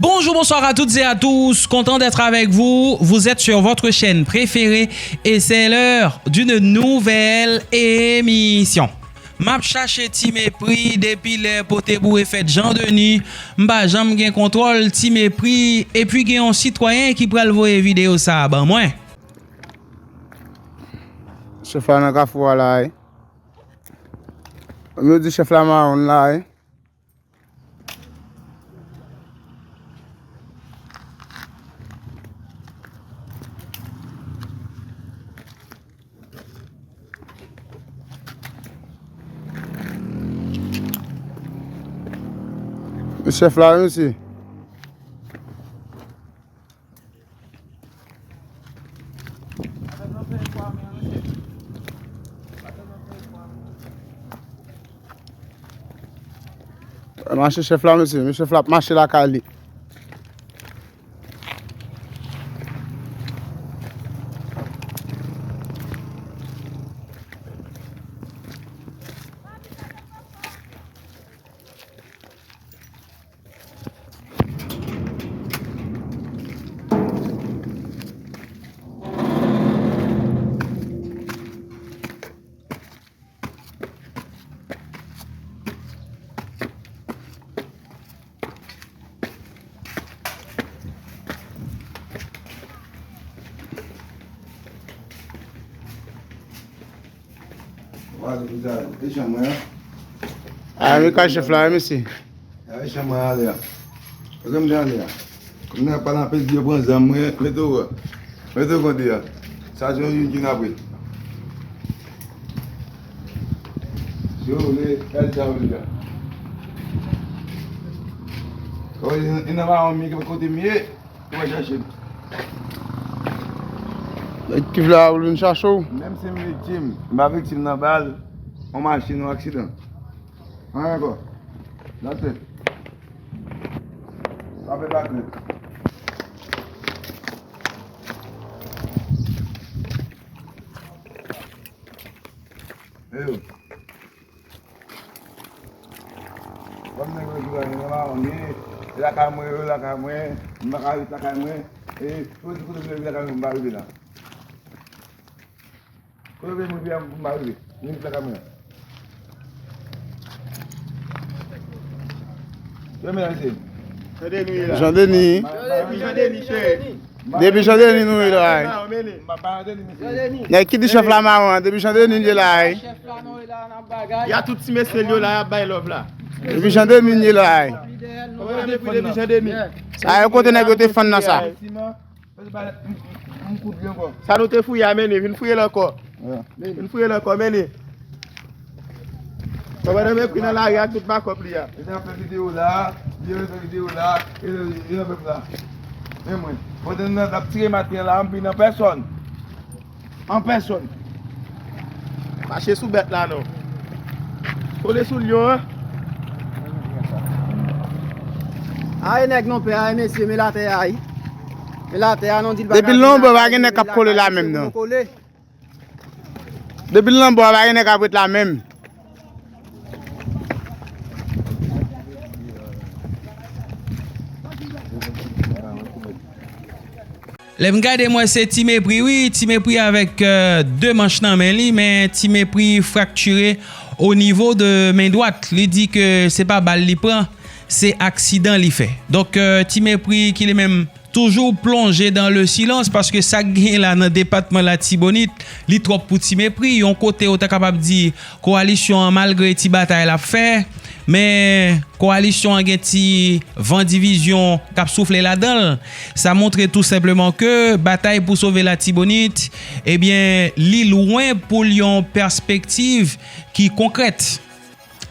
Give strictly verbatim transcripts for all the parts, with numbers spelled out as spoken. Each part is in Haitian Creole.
Bonjour, bonsoir à toutes et à tous. Content d'être avec vous. Vous êtes sur votre chaîne préférée et c'est l'heure d'une nouvelle émission. M ap chache Ti Mepri depi lè pote boure fèt Jan Deni. M pa janm gen kontwòl Ti Mepri. Epi gen yon sitwayen ki pral voye videyo sa a ban mwen. Chèf la nan kafou a la, wi. Yo di chèf la mawon la, wi. Chèf la, wi, mesye. Mache chèf la, mesye. Men chèf la ap mache lakay li. Wa di pou sa, e chanm mwen an. A, men kay chèf la, wi, mesye. A, e chanm mwen ale a. E kòm jan ale a. Kòm nan pale anpil di yo pran zam mwen, mete w, mete w konte a. Sa se yon youn ki n apre. Si w vle, gade sa w vle a. Kòm e nan mawon m ye, kote m ye. Ou va chache m. Nèg ki vle a, ou vin chache w. Menm si m viktim, m pa viktim nan bal, yon machin, yon aksidan. Anyen ankò. That's it. Pa fè pa krent. Eyo. Kòm nèg yo di, "Nan mawon m ye, e lakay mwen, e lakay mwen, m pa ka ret lakay mwen, e, yo di kote m rive lakay mwen, m pa rive la. Kote m rive a, m pa rive, m ret lakay mwen." Yo, men, mesye. Jan Deni. Jan Deni. Depi Jan Deni nou ye la, wi. Nèg ki di chèf la mawon an, depi Jan Deni ye la, wi. Y a tout ti mesye yo la, y ap bay love la. Depi Jan Deni ye la, wi. Depi Jan Deni. Sa yo kote nèg yo te fann nan sa. Sa nou te fouye a, mennen, vin fouye l ankò. Vin fouye l ankò, mennen. Kòmandan Mepri nan lari ak tout bakòp li a. Li te ap fè videyo la, li te ap fè videyo la, e, e, e, pèp la. Men mwen, pandan n ap tire maten la, m vin an pèsòn. An pèsòn. Mache sou bèt la, non. Kole sou lyon an. Aye nèg non pè, aye mesye, men latè a, wi. Men latè a, non, di l pa. Depi l lonbò, pa gen nèg k ap kole la menm, non. Depi l nan bò a, pa gen nèg ap ret la menm. Lè m gade, m wè se Ti Mepri, wi. Ti Mepri avèk, euh, de manch nan men li, men Ti Mepri fraktire o nivo de men dwat. Li di ke se pa bal li pran, se aksidan li fè. Donk, euh, Ti Mepri ki li menm toujou plonje dan le silans, paske sa k genyen la nan depatman Latibonit, li twòp pou Ti Mepri. Yon kote, ou ta kapab di, kowalisyon an, malgre ti batay l ap fè, men kowalisyon an gen ti van divizyon k ap soufle ladan l. Sa montre tou senpleman ke batay pou sove Latibonit, ebyen, li lwen pou l yon pèspektiv ki konkrèt.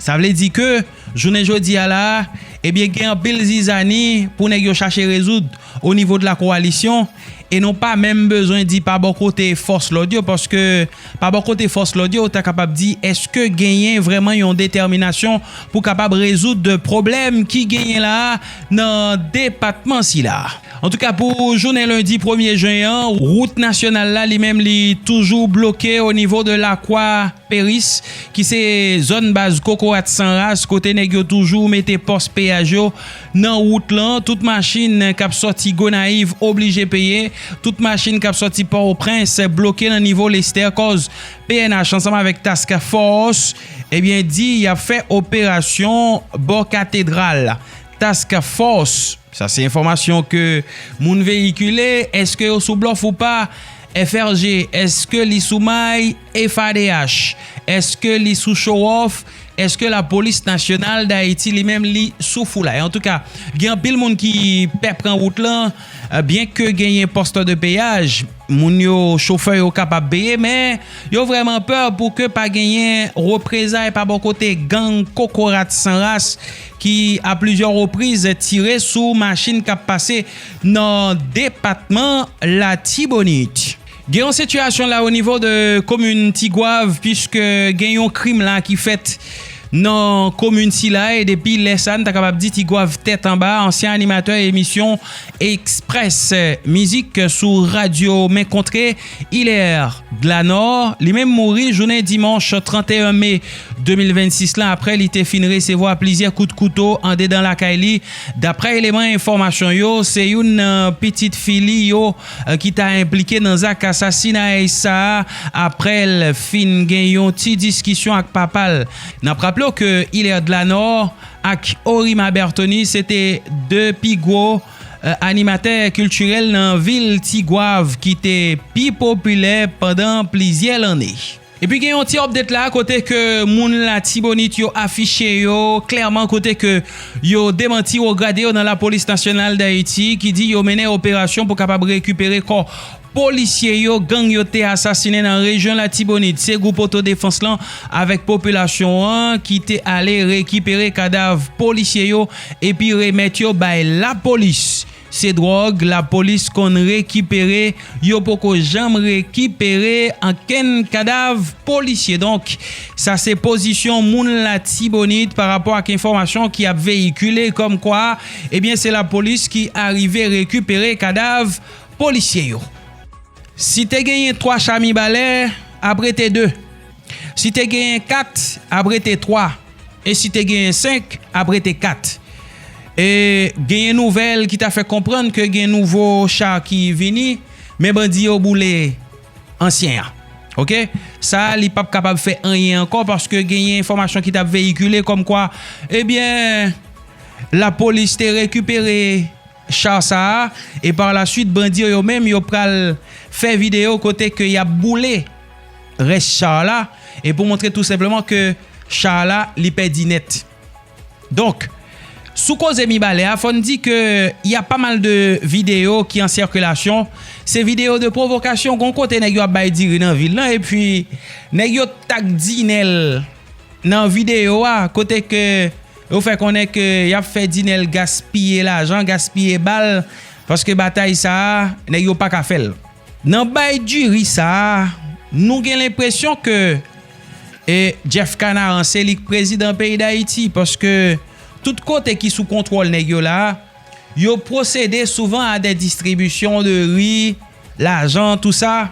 Sa vle di ke jounen jodi a la a, ebyen, gen anpil zizani pou nèg yo chache rezoud o nivo de la kowalisyon, E nou pa menm bezwen di pa bò kote fòs lòd yo, paske pa bò kote fòs lòd yo, ou ta kapab di, èske genyen vrèman yon detèminasyon pou kapab rezoud pwoblèm ki genyen la a nan depatman sila? Antouka, pou jounen lendi premye jen an, wout nasyonal la, li menm, li toujou bloke o nivo de Lakwa Peris, ki se zòn baz Kokorat San Ras, kote nèg yo toujou mete pòs peyaj yo nan wout lan. Tout machin k ap sòti Gonayiv oblije peye. Tout machin k ap sòti Pòtoprens bloke nan nivo Lestè, kòz P N H ansanm avèk Task Force, ebyen, di y ap fè operasyon bò katedral. Task Force, sa se enfòmasyon ke moun veyikile. Èske yo sou blòf ou pa? F R G, èske li sou may? F A D H, èske li sou show off? Èske Lapolis Nasyonal Dayiti li menm li sou foulay? Antouka, gen anpil moun ki pè pran wout lan, byenke genyen pòs de peyaj, moun yo, chofè yo kapab peye, men yo vrèman pè pou ke pa genyen reprezay pa bò kote gang Kokorat San Ras ki, a plizyè repriz, tire sou machin k ap pase nan depatman Latibonit. Gen yon sitiyasyon la o nivo de komin Tigwav, piske gen yon krim la ki fèt nan komin sila, e depi lè sa, n ta kapab di Tigwav tèt anba. Ansyen animatè emisyon Express Mizik sou radyo Men Kontre, Hilaire Dlanor, li menm mouri jounen dimanch trannteyen me de mil vennsis lan, apre li te fin resevwa plizyè kout kouto andedan lakay li. Dapre eleman enfòmasyon yo, se youn nan pitit fi li yo, eh, ki ta enplike nan zak asasinay sa a, apre l fin gen yon ti diskisyon ak papa l. N ap raple w ke Hilaire Dlanor ak Orima Bertoni se te de pi gwo, eh, animatè kiltirèl nan vil Tigwav ki te pi popilè pandan plizyè lanne. Epi gen yon ti update la, kote ke moun Latibonit yo afiche yo klèman, kote ke yo demanti wo grade yo nan Lapolis Nasyonal Dayiti, ki di yo mennen operasyon pou kapab rekipere kò polisye yo gang yo te asasinen nan rejyon Latibonit. Se gwoup otodefans lan avèk popilasyon an ki te ale rekipere kadav polisye yo epi remèt yo bay lapolis. Se dwòg lapolis konn rekipere, yo poko janm rekipere ankenn kadav polisye. Donk, sa se pozisyon moun Latibonit pa rapò ak enfòmasyon ki ap veyikile kòmkwa, ebyen, se lapolis ki arive rekipere kadav polisye yo. Si te genyen twa cha mibalè, ap rete de. Si te genyen kat, ap rete twa. E si te genyen senk, ap rete kat. E genyen nouvèl ki ta fè konprann ke gen nouvo cha ki vini, men bandi yo boule ansyen an. Oke? Sa a, li p ap kapab fè anyen ankò, paske genyen enfòmasyon ki t ap veyikile kòmkwa, ebyen, lapolis te rekipere cha sa a, e pa la swit, bandi yo, yo menm, yo pral fè videyo kote ke y ap boule rès cha la, e pou montre tou senpleman ke cha la, li pèdi nèt. Donk, sou koze mibalè a, fò n di ke y a pa mal de videyo ki an sikilasyon. Se videyo de pwovokasyon, gon kote nèg yo ap bay diri nan vil lan, epi nèg yo t ak dinèl nan videyo a, kote ke yo fè konnen ke y ap fè dinèl gaspiye lajan, gaspiye bal, paske batay sa a, nèg yo pa ka fè l. Nan bay diri sa a, nou gen lenpresyon ke, e, Jeff Canaran se li k prezidan peyi Dayiti, paske tout kote ki sou kontwòl nèg yo la, yo pwosede souvan a de distribisyon de ri, lajan, tou sa.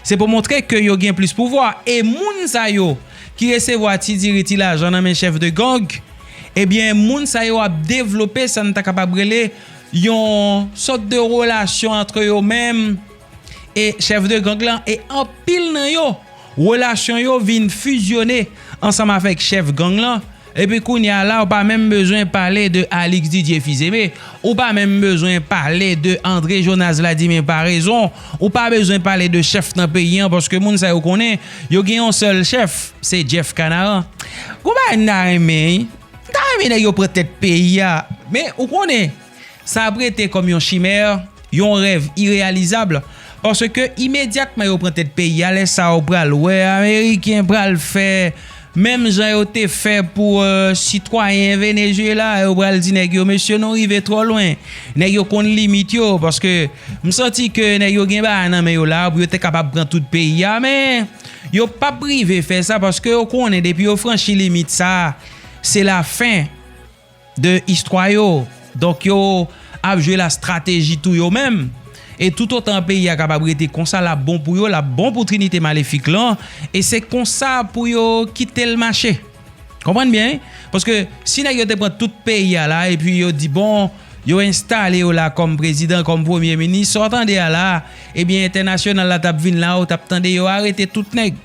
Se pou montre ke yo gen plis pouvwa. E moun sa yo ki resevwa ti diri, ti lajan nan men chèf de gang, ebyen, moun sa yo ap devlope sa n ta kapab rele yon sòt de relasyon antre yo menm e chèf de gang lan. E anpil nan yo, relasyon yo vin fizyone ansanm avèk chèf gang lan. Epi kounye a la, ou pa menm bezwen pale de Alix Didier Fils-Aimé, ou pa menm bezwen pale de André Jonas Vladimir Paraison, ou pa bezwen pale de chèf nan peyi an, paske moun sa yo konnen, yo gen yon sèl chèf, se Jeff Canaran. Gon bagay m ta renmen, wi. M ta renmen nèg yo pran tèt peyi a. Men, ou konnen, sa ap rete kòm yon chimè, yon rèv ireyalizab, paske imedyatman yo pran tèt peyi a, lè sa a ou pral wè Ameriken pral fè Menm jan yo te fè pou, euh, sitwayen Venezuela, yo pral di nèg yo, "Mesye, nou rive twò lwen." Nèg yo konn limit yo, paske m santi ke nèg yo gen bagay nan men yo la, pou yo te kapab pran tout peyi a, men yo p ap rive fè sa, paske yo konnen depi yo franchi limit sa, se lafen de istwa yo. Donk, yo ap jwe la strateji tou yo menm. E toutotan peyi a kapab rete konsa, l ap bon pou yo, l ap bon pou Trinite Malefik lan. E se konsa pou yo kite l mache. Konprann byen, wi? Paske si nèg yo te pran tout peyi a la, epi yo di, bon, yo enstale yo la kòm prezidan, kòm premye minis, sa w tande a la, ebyen, entènasyonal la t ap vin la, ou t ap tande yo arete tout nèg.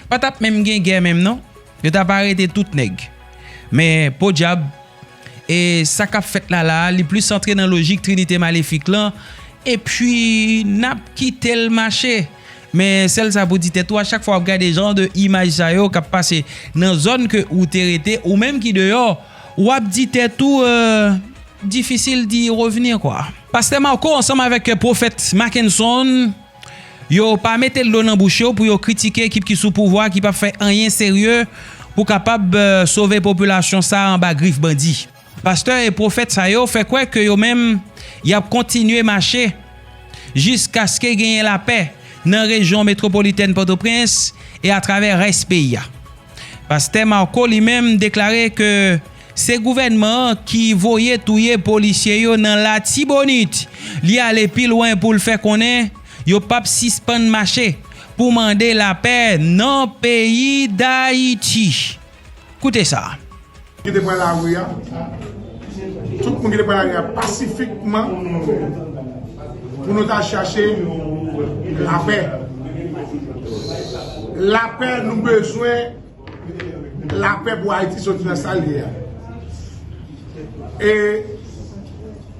Pa t ap menm gen gè menm, non. Yo t ap arete tout nèg. Men, podyab, e sa k ap fèt la la, li plis antre nan lojik Trinite Malefik lan, epi n ap kite l mache. Men, sèl sa pou di tèt ou, a chak fwa w ap gade jan de imaj sa yo k ap pase nan zòn ke ou te rete, ou menm ki deyò, w ap di tèt ou, euh, difisil di revni, kwa. Pastè Marco, ansanm avèk Pwofèt Mackenson, yo pa mete dlo nan bouch yo pou yo kritike ekip ki sou pouvwa a ki p ap fè anyen serye pou kapab, euh, sove popilasyon sa a anba grif bandi. Pastè e pwofèt sa yo fè kwè ke yo menm, y ap kontinye mache jiskaske genyen lapè nan rejyon metwopolitèn Pòtoprens e atravè rès peyi a. Pastè Marco li menm deklare ke se gouvènman an ki voye touye polisye yo nan Latibonit. Li ale pi lwen pou l fè konnen yo p ap sispann mache pou mande lapè nan peyi Dayiti. Koute sa. Ki te pran lari a, tout moun ki te pran lari a pasifikman pou nou ta chache lapè. Lapè, nou bezwen lapè pou Ayiti soti nan sa l ye a. E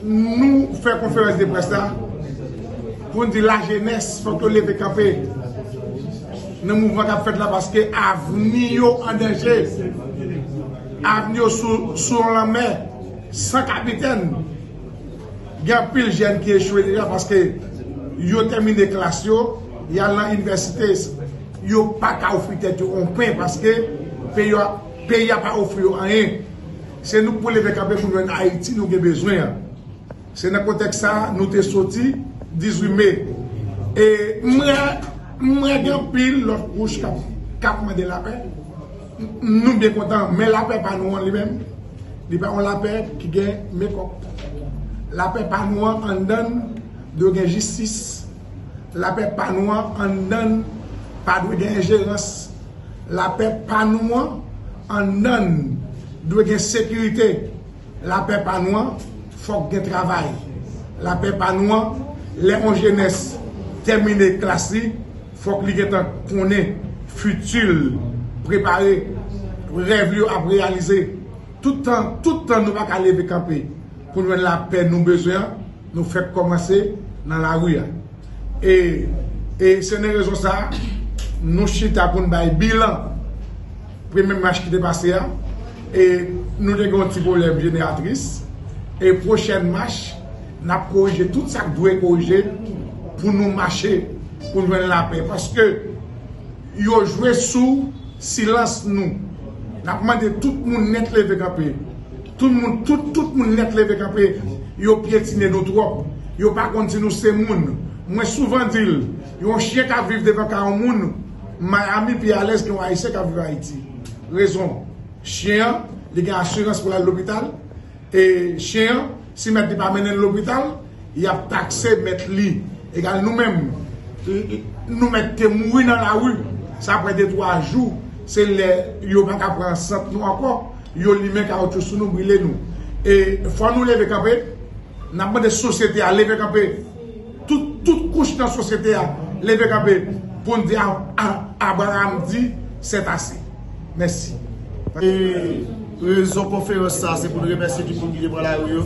nou fè konferans de près la pou n di lajenès, fòk yo leve kanpe nan mouvman k ap fèt la, paske avni yo an danje. Avni yo sou, sou yon lanmè san kapitèn. Gen anpil jèn ki echwe deja paske yo tèmine klas yo, y al nan inivèsite, yo pa ka ofri tèt yo yon pen paske peyi a, peyi a pa ofri yo anyen. Se nou k pou leve kanpe pou n jwenn Ayiti nou gen bezwen an. Se nan kontèks sa a nou te soti dizuit me. E m wè, m wè gen anpil lòt kouch k ap, k ap mande lapè. Nou byen kontan, men lapè pa nou an li menm, li pa yon lapè ki gen mekòp. Lapè pa nou an anndan l dwe gen jistis. Lapè pa nou an anndan l pa dwe gen enjerans. Lapè pa nou an anndan l dwe gen sekirite. Lapè pa nou an, fòk gen travay. Lapè pa nou an, lè yon jenès tèmine klas li, fòk li gentan konnen fiti l, prepare, rèv li yo ap reyalize. Tout tan, tout tan nou pa ka leve kanpe pou n jwenn lapè nou bezwen an, nou fèk kòmanse nan lari a. E, e se nan rezon sa a, nou chita pou n bay bilan premye mach ki te pase a. E nou te gen yon ti pwoblèm jeneratris. E pwochèn mach, n ap korije tout sa k dwe korije pou nou mache, pou n jwenn lapè. Paske yo jwe sou silans nou. N ap mande tout moun nèt leve kanpe. Tout moun, tout, tout moun nèt leve kanpe. Yo pyetine nou twòp. Yo pa konn si nou se moun. Mwen souvan di l, yon chyen k ap viv devan kay yon moun, Miami pi alèz ke yon Ayisyen k ap viv Ayiti. Rezon, chyen an, li gen asirans pou l al lopital. E chen an, si mèt li pa mennen l lopital, y ap takse mèt li. Egal nou menm, nou mèt te mouri nan lari. Sa pran de twa jou, se lè yo pa ka pran sant nou ankò, yo limen kawotchou sou nou, brile nou. E fò nou leve kanpe, n ap mande sosyete a leve kanpe. Tout, tout kouch nan sosyete a leve kanpe pou n di a, a, Abraham di, c'est assez. Mèsi. E rezon konferans sa, se pou n remèsye tout moun ki te pran lari yo.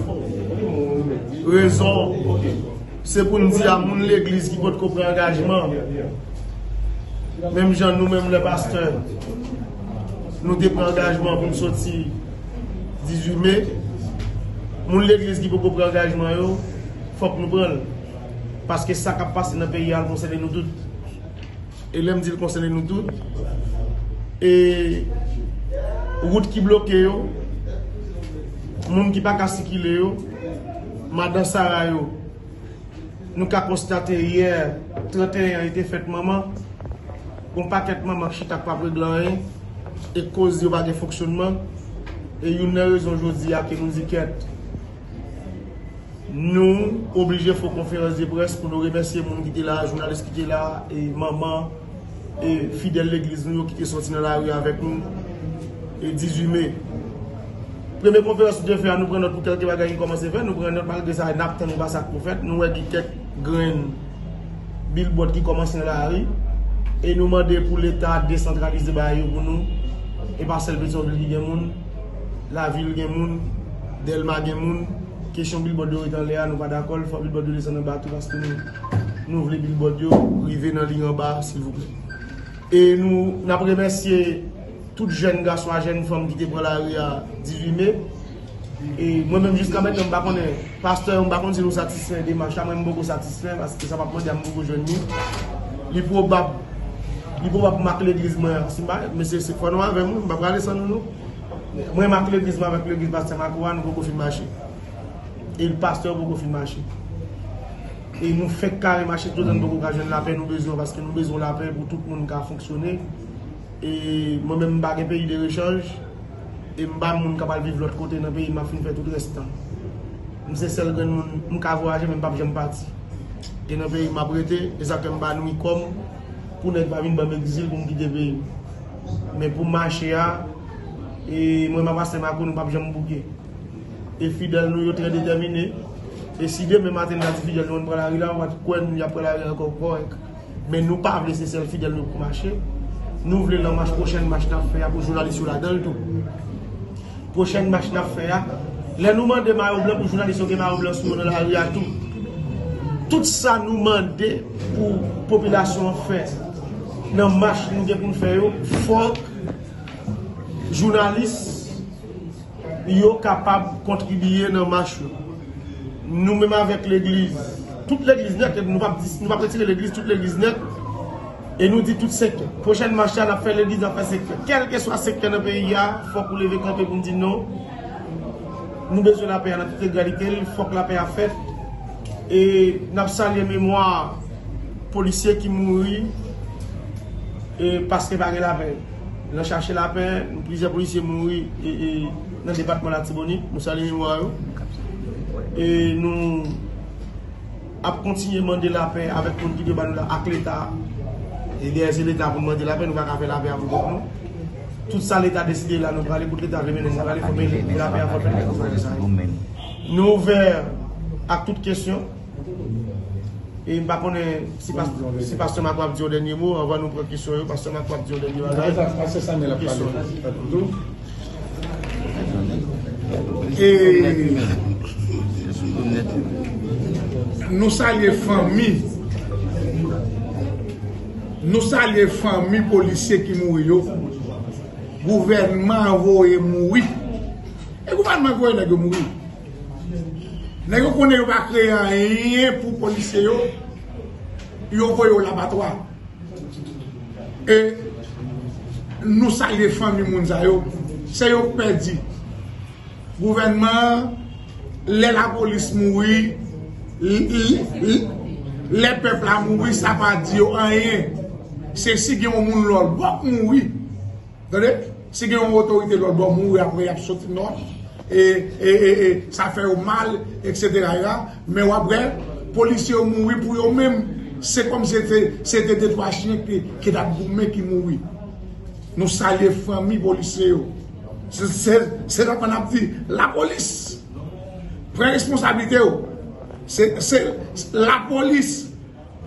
Rezon, se pou n di a moun legliz ki potko pran angajman, menm jan nou menm lè pastè, nou te pran angajman pou n soti dizuit me, moun legliz ki poko pran angajman yo, fòk nou pran l. Paske sa k ap pase nan peyi a, l konsène nou tout. E lè m di l konsène nou tout, E wout ki bloke yo, moun ki pa ka sikile yo, madan Sara yo, nou ka konstate yè, trannteyen an, li te fèt manman, gon pakèt manman k chita k p ap regle anyen, e koz yo pa gen fonksyonman, e youn nan rezon jodi a ke nou di kèt, nou oblije fè yon konferans de près pou nou remèsye moun ki te la, jounalis ki te la, e manman, e fidèl legliz nou yo ki te sòti nan lari avèk nou, e dizuit me. Premye konferans nou te fè a, nou pran nòt pou kèlke bagay ki kòmanse fèt, nou pran nòt, malgre sa, n ap tann yon masakre pou fèt, nou wè gen kèk grenn bilbòd ki kòmanse nan lari, e nou mande pou Leta desantralize bagay yo pou nou. E pa sèl Petyonvil ki gen moun, lavil gen moun, Dèlma gen moun. Kesyon bilbòd yo ret anlè a, nou pa dakò l, fò bilbòd yo desann anba tou, paske nou, nou vle bilbòd yo rive nan liy anba, silvouplè. E nou, n ap remèsye tout jèn gason ak jèn fanm ki te pran lari a dizuit me. E mwen menm, jiska mentnan, m pa konnen, pastè yo, m pa konn si nou satisfè de mach la, mwen m poko satisfè, paske sa m ap mande a, m poko jwenn li. Li pwobab, li pwobab m ak legliz mwen an, si m pa, mesye, se fò nou avè m, wi, m pa prale san nou, non. Mwen m ak legliz mwen avèk legliz pastè Marco a, nou poko fin mache. E pastè yo poko fin mache. E nou fèk kare mache, toutan n poko ka jwenn lapè nou bezwen, paske nou bezwen lapè pou tout moun ka fonksyone. E mwen menm, m pa gen peyi de rechanj, e m pa moun k ap al viv lòt kote nan peyi m ap fin fè tout rès tan. M se sèl grenn moun, m ka vwayaje, men m p ap janm pati. E nan peyi m ap rete, e sa k fè m pa nwi kò m pou nèg pa vin ban m egzil pou m kite peyi m. Men pou mache a, e mwen menm ak pastè Marco, nou p ap janm bouke. E fidèl nou yo trè detèmine. E si demen maten n ta di fidèl nou ann pran lari la, ou pa t kwè n y ap pran lari ankò kòrèk. Men nou pa vle se sèl fidèl nou pou mache. Nou vle nan mach, pwochèn mach n ap fè a, pou jounalis yo ladan l tou. Pwochèn mach n ap fè a, lè nou mande mayo blan, pou jounalis yo gen mayo blan sou yo nan lari a tou. Tout sa nou mande pou popilasyon an fè nan mach nou gen pou n fè yo, fòk jounalis yo kapab kontribiye nan mach yo. Nou menm avèk legliz, tout legliz nèt, nou p ap di, nou p ap retire legliz, tout legliz nèt, e nou di tout sektè. Pwochèn mach la, n ap fè legliz, n ap fè sektè. Kèlkeswa sektè nan peyi a, fòk ou leve kanpe pou n di non. Nou bezwen lapè a nan tout entegralite l, fòk lapè a fèt. E n ap salye memwa polisye ki mouri, e paske pa gen lapè. Nan chache lapè, plizyè polisye mouri, e, e, nan depatman Latibonit, nou salye memwa yo. E nou ap kontinye mande lapè avèk moun ki dwe ba nou la, ak Leta. E dèyè se Leta pou n mande lapè, nou pa ka fè lapè avèk nou. Tout sa Leta deside la, nou prale, kote Leta vle mennen nou prale, fò men lapè a fò fèt. Nou ouvè ak tout kesyon. E m pa konnen si pas-, si pastè Marco ap di yon dènye mo anvan nou pran kesyon yo. Pastè Marco ap di yon dènye bagay. Pastè Samuel ap pale. Kesyon. E nou salye fanmi. Nou salye fanmi polisye ki mouri yo. Gouvènman an voye mouri. E gouvènman an voye nèg yo mouri. Nèg yo konnen yo pa kreye anyen pou polisye yo, yo voye yo labatwa. E nou salye fanmi moun sa yo. Se yo k pèdi. Gouvènman an, lè lapolis mouri, l-, l-, l-, lè pèp la mouri, sa pa di yo anyen. Se si gen yon moun lòtbò k mouri. Tande? Si gen yon otorite lòtbò mouri, apre y ap soti nòt, e, e, e, e, sa fè yo mal, etsetera. Men w ap wè, polisye yo mouri pou yo menm. Se kòmsi se te, se te de twa chen ki, ki t ap goumen ki mouri. Nou salye fanmi polisye yo. Se, se, se sa n ap di, lapolis, pran responsablite w. Se, se lapolis,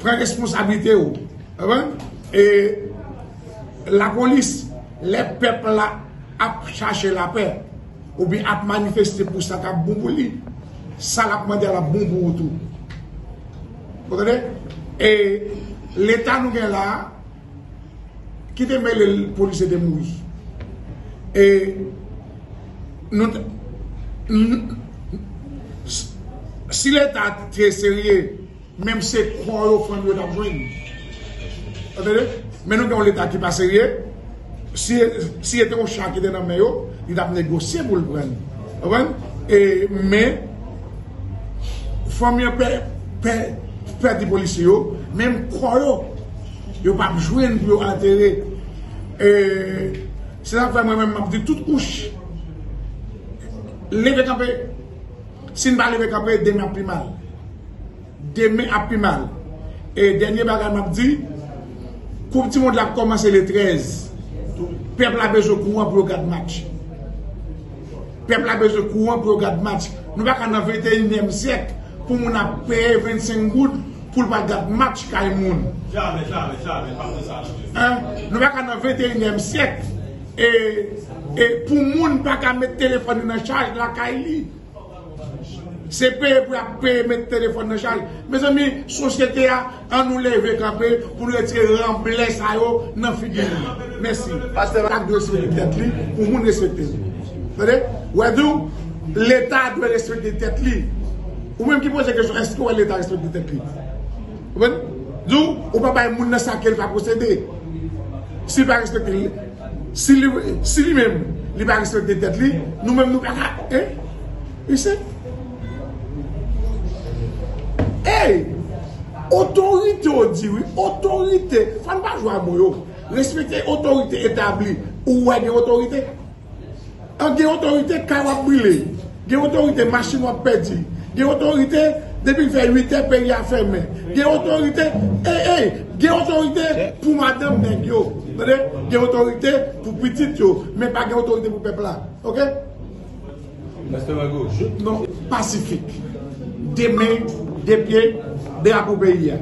pran responsablite w. Konprann? E lapolis, lè pèp la ap chache lapè, oubyen ap manifeste pou sa k ap bon pou li, sa l ap mande a l ap bon pou ou tou. Ou tande? E Leta nou gen la a, ki te mele l polisye te mouri. E nou t-, n-, s-, si Leta te serye, menm se kò yo fanmi yo t ap jwenn. Ou tande? Men nou gen yon Leta ki pa serye. Si, si se te yon cha ki te nan men yo, li t ap negosye pou l pran l. Konprann? E, men, fanmi an pè, pè, pè di polisye yo, menm kò yo, yo p ap jwenn pou yo antere. E, se sa k fè mwen menm m ap di tout kouch, leve kanpe. Si n pa leve kanpe, demen ap pi mal. Demen ap pi mal. E dènye bagay m ap di, Koup di mond la ap kòmanse le trèz. Pèp la bezwen kouran pou yo gad match. Pèp la bezwen kouran pou yo gad match. Nou pa ka nan venteyinyèm syèk pou moun ap peye vennsenk goud pou l pa gad match kay moun. Jamè, jamè, jamè, pa fè sa, mesye. Hein? Nou pa ka nan venteyinyèm syèk e, e pou moun pa ka met telefòn li nan chaj lakay li. Se peye pou y ap peye met telefòn nan chaj. Mezanmi, sosyete a, an nou leve kanpe pou nou retire ranblè sa yo nan figi nou. Mèsi. Pastè a dwe respekte tèt li pou moun respekte l. Tande? Ou wè di w, Leta dwe respekte tèt li. Ou menm ki poze kesyon, èske w wè Leta respekte tèt li? Ou konprann? Di w, ou pa bay moun nan sa ke l pa posede. Si l pa respekte l, si li, si li menm, li pa respekte tèt li, nou menm nou pa ka, hein? Isi. Hey! Otorite w di wi, otorite. Fò n pa jwe a mo yo. Respekte otorite etabli. Ou wè gen otorite? An gen otorite kay w ap brile. Gen otorite machin w ap pèdi. Gen otorite depi l fè uit è peyi a fèmen. Gen otorite, ey, ey, gen otorite pou madanm nèg yo. Tande? Gen otorite pou pitit yo, men pa gen otorite pou pèp la. Oke? Non, pasifik. De men, de pye, drapo peyi a.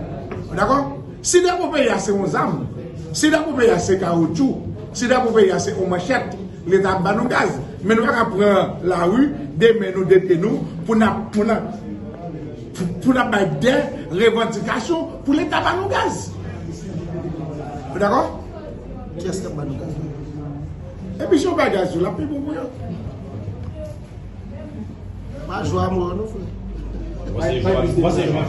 Dakò? Si drapo peyi a se yon zam, si drapo peyi a se kawotchou, si drapo peyi a se yon manchèt, Leta ap ba nou gaz. Men nou pa ka pran lari, de men nou, de pye nou, pou n ap, pou n ap, pou, pou n ap bay de revandikasyon pou Leta ba nou gaz. Ou dakò? Kiyès k ap ba nou gaz la? Epi si yo bay gaz yo, l ap pi bon pou yo. Pa jwe a mo yo non, frè. Mwen se Jwa, mwen se Jwa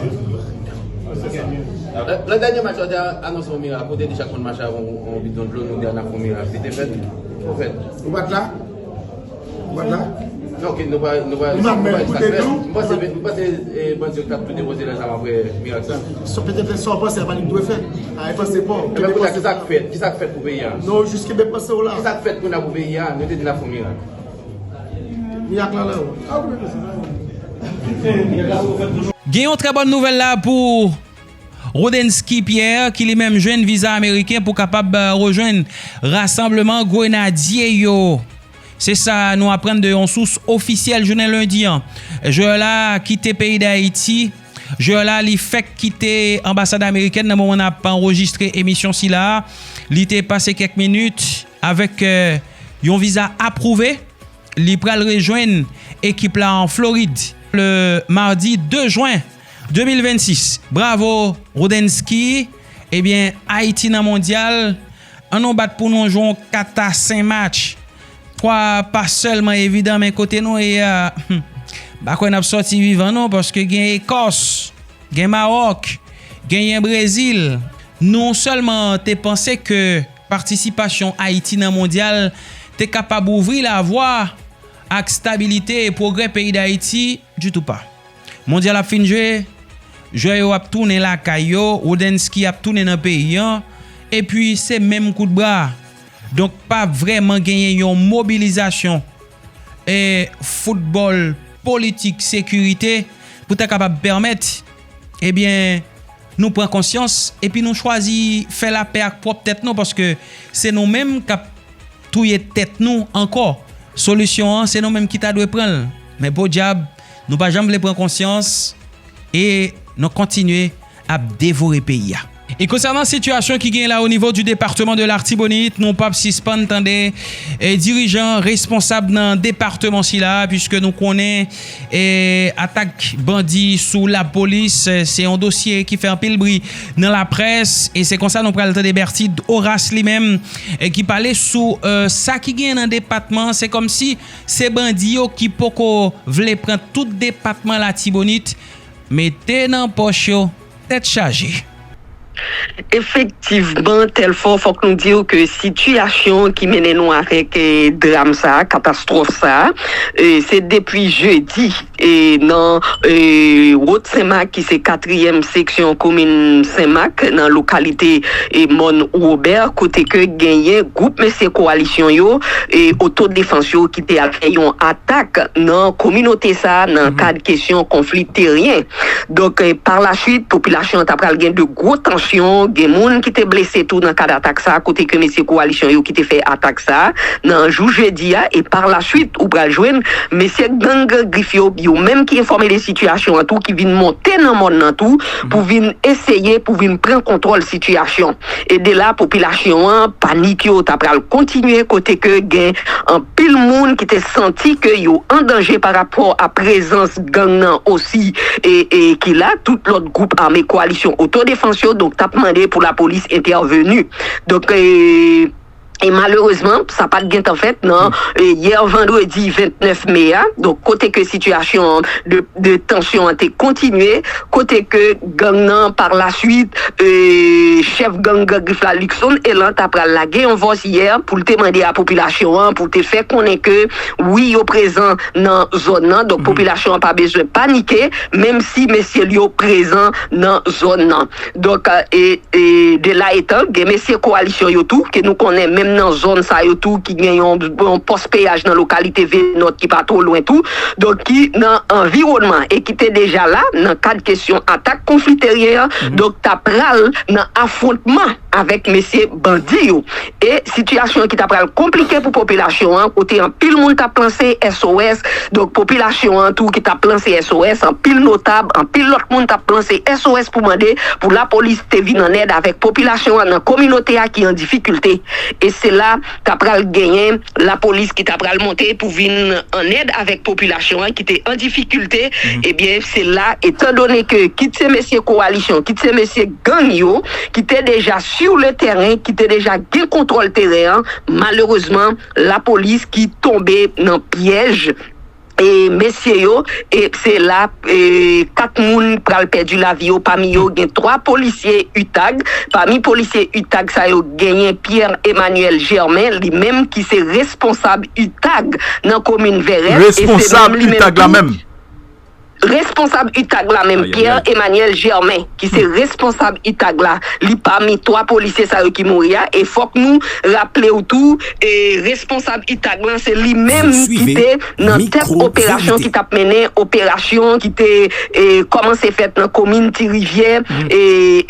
Joseph. Nan, nan dènye match la, te anonse yon mirak. Kote di chak moun mache avèk yon, yon bidon dlo, nou di a n ap fè yon mirak. Li te fèt? Ou fèt? Ou pa t la? Ou pa t la? Non, ok, nou pa, nou pa, nou pa di sa k fèt. M panse, m panse, eh, bandi yo t ap tou depoze lè zam apre mirak sa. So, petèt sa w panse a pa li k dwe fèt. A, e panse pa w. Ebyen, kounye a, ki sa k fèt? Ki sa k fèt pou peyi a? Non, jis kenbe panse w la. Ki sa k fèt kounye a pou peyi a? Nou te di n ap fè yon mirak. Mirak la la. Gen yon trè bòn nouvèl la pou Rodensky Pierre, ki li menm jwenn viza ameriken pou kapab, euh, rejwenn rasanbleman grenadye yo. Se sa nou aprann de yon sous ofisyèl jounen lendi an. Jwè la kite peyi Dayiti. Jwè la, li fèk kite anbasad amerikèn nan moman n ap anrejistre emisyon sila a. Li te pase kèk minit avèk, euh, yon viza apwouve. Li pral rejwenn ekip la an Florid le mardi de jen de mil vennsis. Bravo, Rodensky. Ebyen, Ayiti nan mondyal. Ann nou bat pou nou jwe yon kat a senk match. Twa pa sèlman evidan, men kote nou ye a, m pa kwè n ap sòti vivan non, paske gen Ekòs, gen Mawòk, genyen Brezil. Nou sèlman te panse ke patisipasyon Ayiti nan mondyal te kapab ouvri lavwa ak stabilite e pwogrè peyi Dayiti, ditou pa. Mondyal ap fin jwe, jwè yo ap tounen lakay yo, Rodensky ap tounen nan peyi an, epi se menm kout bra. Donk, pa vrèman genyen yon mobilizasyon, e, foutbòl, politik, sekirite, pou ta kapab pèmèt, ebyen, nou pran konsyans, epi nou chwazi fè lapè ak pwòp tèt nou, paske se nou menm k ap touye tèt nou ankò. Solisyon an, se nou menm ki ta dwe pran l. Men podyab, nou pa janm vle pran konsyans e nou kontinye ap devore peyi a. E konsènan sitiyasyon ki genyen la o nivo di depatman de Latibonit, nou p ap sispann tande, e, dirijan, responsab nan depatman sila, piske nou konnen, e, atak bandi sou lapolis, e, se yon dosye ki fè anpil bri nan laprès, e se konsa nou pral tande Bertide Horace li menm, e, ki pale sou, e, sa ki genyen nan depatman an. Se kòmsi se bandi yo ki poko vle pran tout depatman Latibonit, mete nan pòch yo, tèt chaje. Efektivman, Telfò, fòk nou di w ke sitiyasyon ki mennen nou avèk, eh, dram sa a, katastwòf sa a, eh, se depi jedi, eh, nan, eh, Wot Senmak, ki se katriyèm seksyon komin Senmak, nan lokalite, eh, Mòn Wobè, kote ke genyen gwoup mesye kowalisyon yo, eh, otodefans yo, ki te al fè yon atak nan kominote sa a, nan kad kesyon konfli teryen. Donk, eh, pa la swit, popilasyon an ta pral gen de gwo tansyon, gen moun ki te blese tou nan kad atak sa a, kote ke mesye kowalisyon yo ki te fè atak sa a, nan jou jedi a, e pa la swit, ou pral jwenn mesye gang Grif yo, yo menm ki enfòme de sitiyasyon an tou, ki vin monte nan mòn nan tou, pou vin eseye, pou vin pran kontwòl sitiyasyon. E de la, popilasyon an, panik yo ta pral kontinye, kote ke gen anpil moun ki te santi ke yo an danje pa rapò a prezans gang nan osi, e, e ki la, tout lòt gwoup ame kowalisyon otodefans yo, donk, t ap mande pou lapolis entèveni. Donk, e, e malerezman, sa pa t gentan fèt nan, e, yè vandredi vennèf me a, donk, kote ke sitiyasyon de, de tansyon an te kontinye, kote ke gang nan, pa la swit, e, chèf gang Grif la, Luckson Elan, ta pral lage yon vòs yè pou l te mande a popilasyon an, pou te fè konnen ke, wi, yo prezan nan zòn nan. Donk, popilasyon an pa bezwen panike, menm si mesye l yo prezan nan zòn nan. Donk, e, e de la etan, gen mesye kowalisyon yo tou, ke nou konnen menm nan zòn sa yo tou, ki gen yon, yon pòs peyaj nan lokalite Venòt ki pa twò lwen tou, donk ki nan anviwònman e ki te deja la nan kad kesyon atak konfli teryen an, donk ta pral nan afwontman avèk mesye bandi yo. E sitiyasyon ki ta pral konplike pou popilasyon an, kote anpil moun t ap lanse S O S, donk popilasyon an tou ki t ap lanse S O S, anpil notab, anpil lòt moun t ap lanse S O S pou mande pou lapolis te vin an èd avèk popilasyon an nan kominote a ki an difikilte. E se la ta pral genyen lapolis ki ta pral monte pou vin an èd avèk popilasyon an ki te an difikilte. Ebyen, se la, etan done ke kit se mesye kowalisyon, kit se mesye gang yo, ki te deja sur le terrain, ki te deja gen kontwòl teren an, malerezman, lapolis ki tonbe nan pyèj e mesye yo, e se la, e kat moun pral pèdi lavi yo, pami yo gen twa polisye utag. Pami polisye utag sa yo, genyen Pierre Emmanuel Germain, li menm ki se responsab utag nan komin Vèrèt, e se menm li menm tou, responsab utag la menm, Pierre Emmanuel Germain, ki se responsab utag la, li pami twa polisye sa yo ki mouri a. E fòk nou raple w tou, e responsab utag lan, se li menm ki te nan tèt operasyon ki t ap mennen operasyon ki te, e, kòmanse fèt nan komin Ti Rivyè. E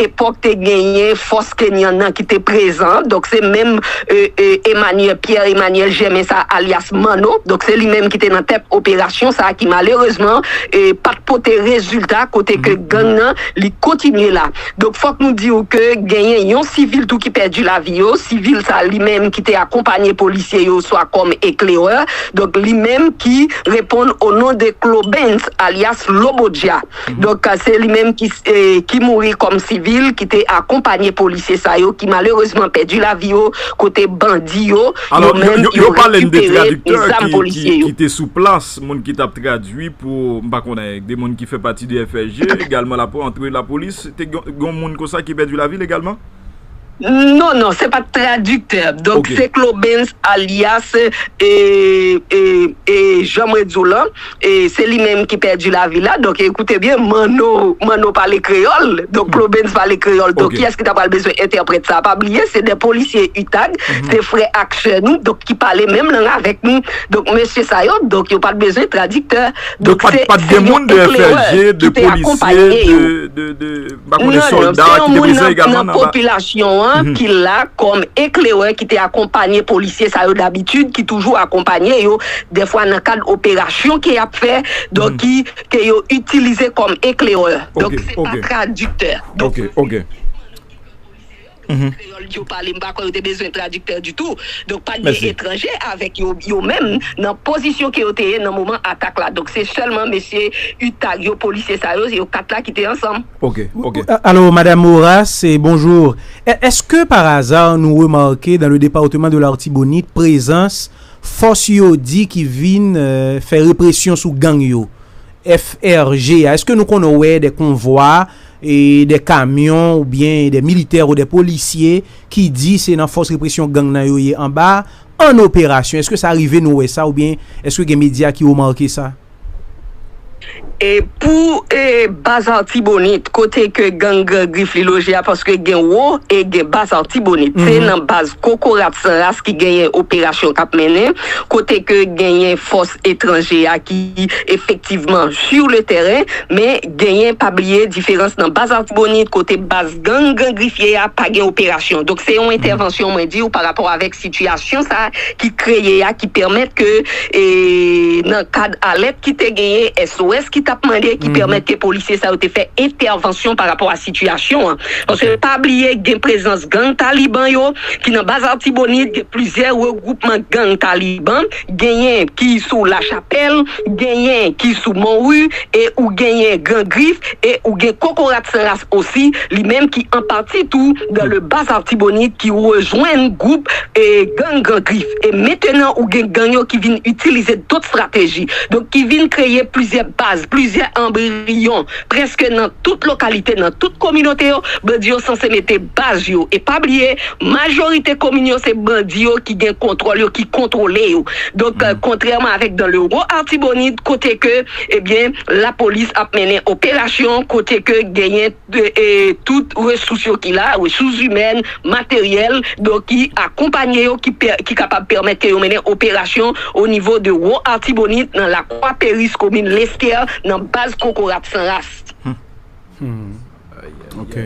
epòk te genyen fòs kenyan nan ki te prezan. Donk, se menm, e, e, Emmanuel, Pierre Emmanuel Germain sa, alyas Manno. Donk, se li menm ki te nan tèt operasyon sa ki malerezman, e, pa t pote rezilta, kote ke gang nan, li kontinye la. Donk, fòk nou di w ke genyen yon sivil tou ki pèdi lavi yo. Sivil sa, li menm ki te akonpanye polisye yo, swa kòm eklerè. Donk, li menm ki reponn o non de Clobens, alyas Lobodja. Donk, se li menm ki, e, ki mouri kòm sivil, ki te akonpanye polisye sa yo, ki malerezman pèdi lavi yo, kote bandi yo, yo menm, yo rekipere zam polisye yo. Ki te sou plas, moun ki t ap tradui pou, m pa konnen, de moun ki fè pati de F S G, egalman la, antre lapolis, te gen, gen moun konsa ki pèdi lavi l egalman? Non, non, se pa t tradiktè. Donk, se Clobens alyas, e, e, e, jan mwen di w lan, e, se li menm ki pèdi lavi la. Donk, ekoute byen, Manno, Manno pale kreyòl. Donk, Clobens pale kreyòl. Donk, kiyès ki ta pral bezwen entèprèt sa? Pa bliye, se de polisye utag, se frè ak sè nou, donk, ki pale menm lang avèk nou. Donk, mesye sa yo, donk, yo pa t bezwen tradiktè. Donk, se, se yon eklerè ki te akonpanye yo. Non, non, se yon moun nan, nan popilasyon an ki la kòm eklerè ki te akonpanye polisye sa yo dabitid, ki toujou akonpanye yo, dèfwa nan kad operasyon ke y ap fè, donk ki, ke yo itilize kòm eklerè. Donk, se pa tradiktè. Donk, kreyòl yo pale, m pa kwè yo te bezwen tradiktè ditou. Donk, pa t gen etranje avèk yo, yo menm, nan pozisyon ke yo te ye nan moman atak la. Donk, se sèlman mesye utag yo, polisye sa yo, yo kat la ki te ansanm. Ok, ok. A-, alors, Madame Horace, bonjour. È-, est-ce que par hasard nous remarquons dans le département de l'Artibonite présence fòs yo di ki vin, euh, fè represyon sou gang yo? F R G a, èske nou konn wè de konvwa, e de kamyon oubyen de militè ou de polisye ki di se nan fòs represyon gang nan yo ye anba, an operasyon? Èske sa rive nou wè sa oubyen èske gen medya ki remake sa? E pou e, baz Artibonit, kote ke gang Gran Grif li loje a, paske gen wo e gen baz Artibonit. Se nan baz Kokorat San Ras ki genyen operasyon k ap mennen, kote ke genyen fòs etranje a ki efektivman sur le terrain, men genyen, pa bliye diferans nan baz Artibonit, kote baz gang Gran Grif ye a, pa gen operasyon. Donk se yon entèvansyon mwen di w pa rapò avèk sitiyasyon sa ki kreye a, ki pèmèt ke e, nan kad alèt ki te genyen, S O S ki t ap mande, ki pèmèt ke polisye sa yo te fè entèvansyon pa rapò a sitiyasyon an. Paske pa bliye gen prezans gang Taliban yo ki nan baz Artibonit, gen plizyè regwoupman gang Taliban, genyen ki sou Lachapèl, genyen ki sou Monri, e ou genyen Gran Grif, e ou gen Kokorat San Ras osi, li menm ki an pati tou dans le baz Artibonit ki rejwenn gwoup e gang Gran Grif. E mentenan ou gen gang yo ki vin itilize dot estrateji. Donk ki vin kreye plizyè baz, plizyè anbriyon, prèske nan tout lokalite, nan tout kominote yo, bandi yo sanse mete baz yo. E pa bliye, majorite komin yo se bandi yo ki gen kontwòl yo, ki kontwole yo. Donk, kontrèman avèk dans le Haut Artibonite, kote ke, ebyen, lapolis ap mennen operasyon, kote ke genyen e, tout resous yo ki la, resous imèn, materyèl, donk ki akonpanye yo, ki, ki kapab pèmèt ke yo mennen operasyon o nivo de Wo Artibonit, nan Lakwa Peris, komin Leskè, nan baz Kokorat San Ras. Ok.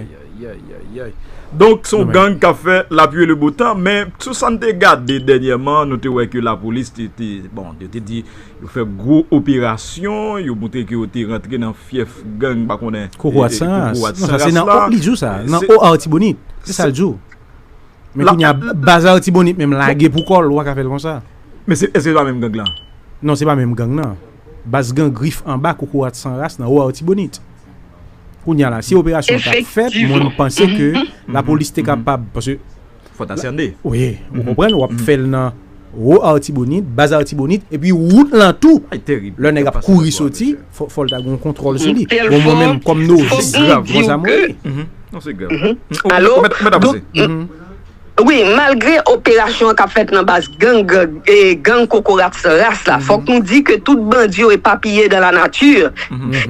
Donk, se yon gang k ap fè lapli e le bo tan, men sou sa n te gade dènyèman, nou te wè ke lapolis te, te, bon, yo te di yo fè gwo operasyon, yo montre ke yo te rantre nan fyèf gang, pa konnen. Kokorat San Ras. Non, sa se nan, li di w sa, nan O Artibonit. Se sa l di w. Men kounye a, baz Artibonit menm lage pou kò l, ou pa ka fè l konsa. Men se, èske se pa menm gang lan? Non, se pa menm gang nan. Baz Gran Grif anba Kokorat San Ras nan O Artibonit. Kounye a la, si operasyon an t ap fèt, mwen m panse ke lapolis te kapab, paske Fò ta sène. Wi, ou konprann, w ap fè l nan Wo Artibonit, baz Artibonit, epi wout lan tou. Lè nèg ap kouri soti, fò, fò l ta gen yon kontwòl sou li. Bon, mwen menm, kòm novis, se konsa mwen ye. Non, se grav. Alo? Donk, wi, malgre operasyon an k ap fèt nan baz gang, gang, e, gang Kokorat San Ras la, fòk nou di ke tout bandi yo epapiye dans la nature.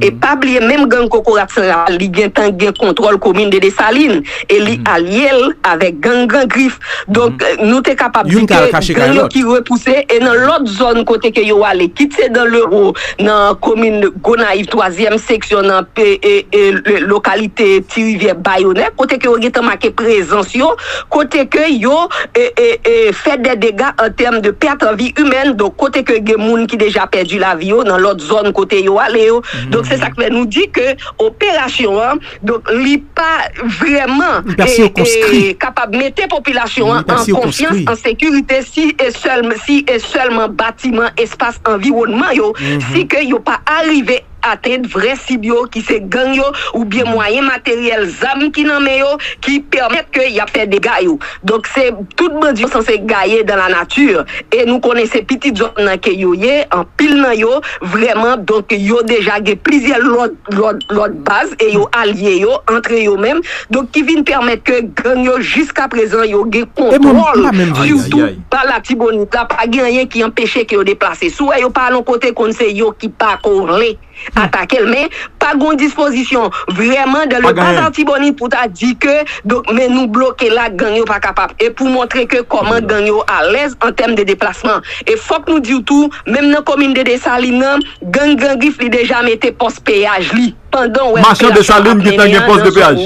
E pa bliye, menm gang Kokorat San Ras, li gentan gen kontwòl komin de Desalin. E li alye l avèk gang Gran Grif. Donk, nou te kapab di ke gang yo ki repouse, e nan lòt zòn kote ke yo ale, kit se dans le Haut, nan komin Gonayiv, twazyèm seksyon, nan e, e, e, lokalite Ti Rivyè Bayonè, kote ke yo gentan make prezans yo, kote ke yo e, e, e, fè de dega an tèm de pèt an vi imèn, donk kote ke gen moun ki deja pèdi lavi yo nan lòt zòn kote yo ale yo. Donk, se sa k fè nou di ke operasyon an, donk, li pa vrèman e, e, kapab mete popilasyon an an konfyans, an sekirite, si e sèl, si e sèlman batiman, espas, anviwònman yo, si ke yo pa arive atenn vrè sib yo, ki se gang yo, oubyen mwayen materyèl, zam ki nan men yo, ki pèmèt ke y ap fè dega yo. Donk, se tout bandi yo sanse gaye dans la nature. E nou konnen se pitit zòn nan ke yo ye, anpil nan yo, vrèman, donk, yo deja gen plizyè lòt, lòt, lòt baz, e yo alye yo, antre yo menm, donk, ki vin pèmèt ke gang yo, jiska prezan, yo gen kontwòl, sitou ba Latibonit la, pa gen anyen ki anpeche ke yo deplase. Si w wè yo pa al yon kote, konn se yo ki pa ko vle atake l, men pa gen yon dispozisyon vrèman dans le baz Artibonit pou ta di ke, donk, men nou bloke la, gang yo pa kapab. E pou montre ke kòman gang yo alèz an tèm de deplasman. E fòk nou di w tou, menm nan komin de Desalin nan, gang Gran Grif li deja mete pòs peyaj li. Pandan w wè machan Desalin gentan gen pòs de peyaj.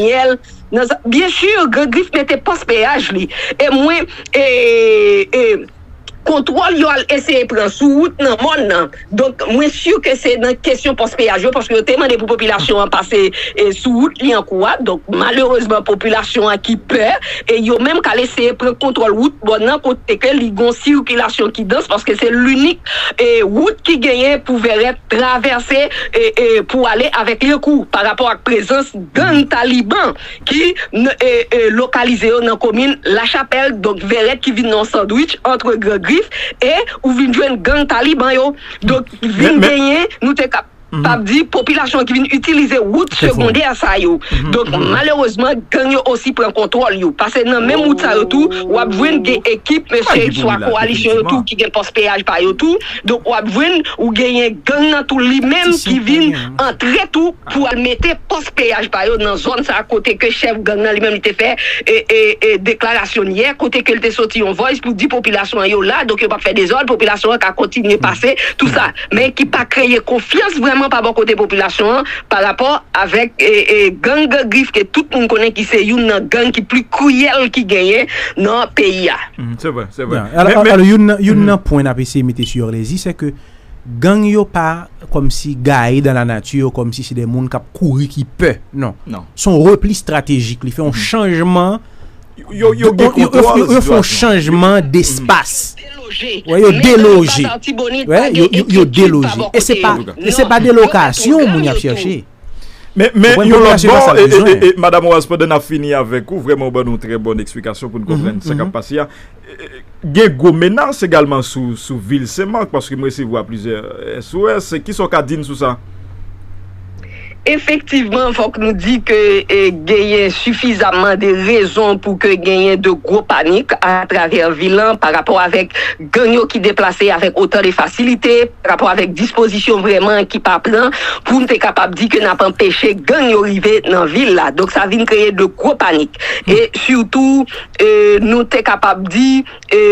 Byen si, Gran Grif mete pòs peyaj li. E mwen, e, e, kontwòl yo al eseye pran sou wout nan mòn nan. Donk, mwen si ke se nan kesyon pòs peyaj yo, paske yo te mande pou popilasyon an pase e, sou wout Lyankou a. Donk, malerezman, popilasyon an ki pè, e yo menm k al eseye pran kontwòl wout mòn nan, kote ke li gon sikilasyon ki dans, paske se linik e, wout ki genyen pou Vèrèt travèse e, e, pou ale avèk Lyankou, pa rapò ak prezans gang Taliban ki n-, e, e, lokalize yo nan komin Lachapèl, donk Vèrèt ki vin nan yon sandwich antre Gran Grif e ou vin jwenn gang Taliban yo. Donk, vin genyen, nou te kap Sa vle di popilasyon ki vin itilize wout segondè sa yo. Donk, malerezman, gang yo osi pran kontwòl yo. Paske nan menm wout sa yo tou, w ap jwenn gen ekip, mesye, swa kowalisyon yo tou, ki gen pòs peyaj pa yo tou. Donk, w ap jwenn ou genyen gang nan tou li menm ki vin antre tou pou al mete pòs peyaj pa yo nan zòn sa kote ke chèf gang nan li menm li te fè e, e, e, deklarasyon yè, kote ke li te soti yon voice pou di popilasyon an yo la, donk yo p ap fè dezòd, popilasyon an ka kontinye pase, tou sa. Men ki pa kreye konfyans vrèman pa bò kote popilasyon an pa rapò avèk e, e, gang Gran Grif ke tout moun konnen ki se youn nan gang ki pli kriyèl ki genyen nan peyi a. Se vre, se vre. Alò, youn nan pwen n ap eseye mete sou Orlezi, se ke gang yo pa kòmsi gaye dan la nati, kòmsi se de moun k ap kouri ki pè. Non. Se yon repli estratejik. Li fè yon chanjman. Yo, yo, yo, yo fè yon chanjman despas. Yo deloje. Yo deloje. E se pa, e se pa delokasyon moun y ap chèche. Men, men yon lòt bò, e, e, e, Madam Roz, pandan n ap fini avèk ou, vrèman ou ban nou trè bòn eksplikasyon pou n konprann sa k ap pase a. Gen gwo menas egalman sou, sou vil Senmak, paske m resevwa plizyè S O S. Kisa w ka di n sou sa? Efektivman, fòk nou di ke e, genyen sifizamman de rezon pou ke genyen de gwo panik atravè vil lan pa rapò avèk gang yo ki deplase avèk otan de fasilite, pa rapò avèk dispozisyon vrèman ki pa pran pou n te kapab di ke n ap anpeche gang yo rive nan vil la. Donk, sa vin kreye de gwo panik. E sitou, e, nou te kapab di, e,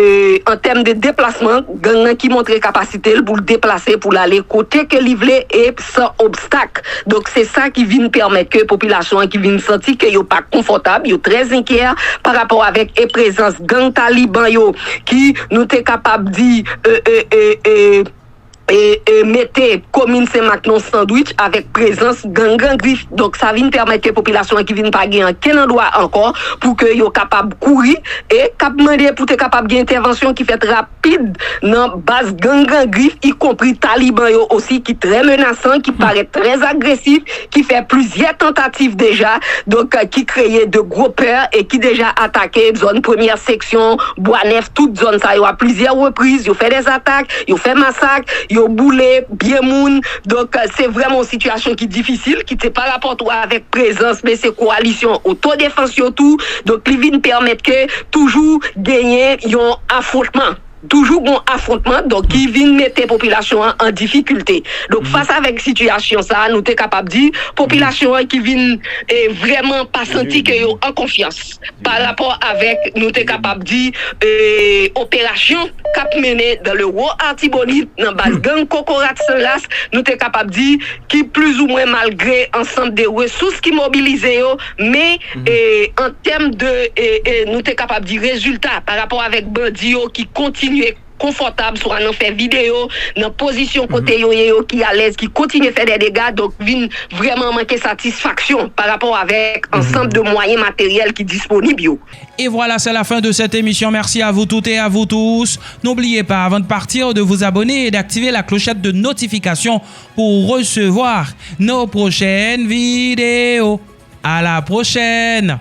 an tèm de deplasman, gang nan ki montre kapasite l pou l deplase, pou l ale kote ke li vle e san obstak. Donk, se sa ki vin pèmèt ke popilasyon an ki vin santi ke yo pa konfòtab, yo trè enkyè pa rapò avèk e prezans gang Taliban yo ki nou te kapab di e, e, e, e, e, e mete komin Senmak nan sandwich avèk prezans gang Gran Grif. Donk, sa vin pèmèt ke popilasyon an ki vin pa gen ankenn andwa ankò pou ke yo kapab kouri e k ap mande pou te kapab gen entèvansyon ki fèt rapid nan baz gang Gran Grif, ikonpri Taliban yo osi ki trè menasan, ki parèt trè agresif, ki fè plizyè tantativ deja, donk, ki kreye de gwo pè e ki deja atake zòn premyè seksyon, Bwa Nèf, tout zòn sa yo a plizyè repriz, yo fè dèzatak, yo fè masak, yo boule byen moun. Donk, se vrèman yon sitiyasyon ki difisil, ki te pa rapò tou avèk prezans mesye kowalisyon otodefans yo tou. Donk, li vin pèmèt ke toujou genyen yon afwontman. Toujou gon afwontman, donk ki vin mete popilasyon an an difikilte. Donk, fas avèk sitiyasyon sa a, nou te kapab di, popilasyon an ki vin e, vrèman pa santi ke yo an konfyans pa rapò avèk, nou te kapab di, e, operasyon k ap mennen dans le Haut Artibonite, nan baz gang Kokorat San Ras, nou te kapab di, ki plizoumwen malgre ansanm de resous ki mobilize yo, men e, an tèm de, e, e, nou te kapab di rezilta pa rapò avèk bandi yo ki kontinye konfòtab, swa nan fè videyo, nan pozisyon kote yo ye yo ki alèz, ki kontinye fè de dega, donk vin vrèman manke satisfaksyon pa rapò avèk ansanm de mwayen materyèl ki disponib yo. Et voilà, c'est la fin de cette émission. Merci à vous toutes et à vous tous. N'oubliez pas, avant de partir, de vous abonner et d'activer la clochette de notification pour recevoir nos prochaines vidéos. À la prochaine!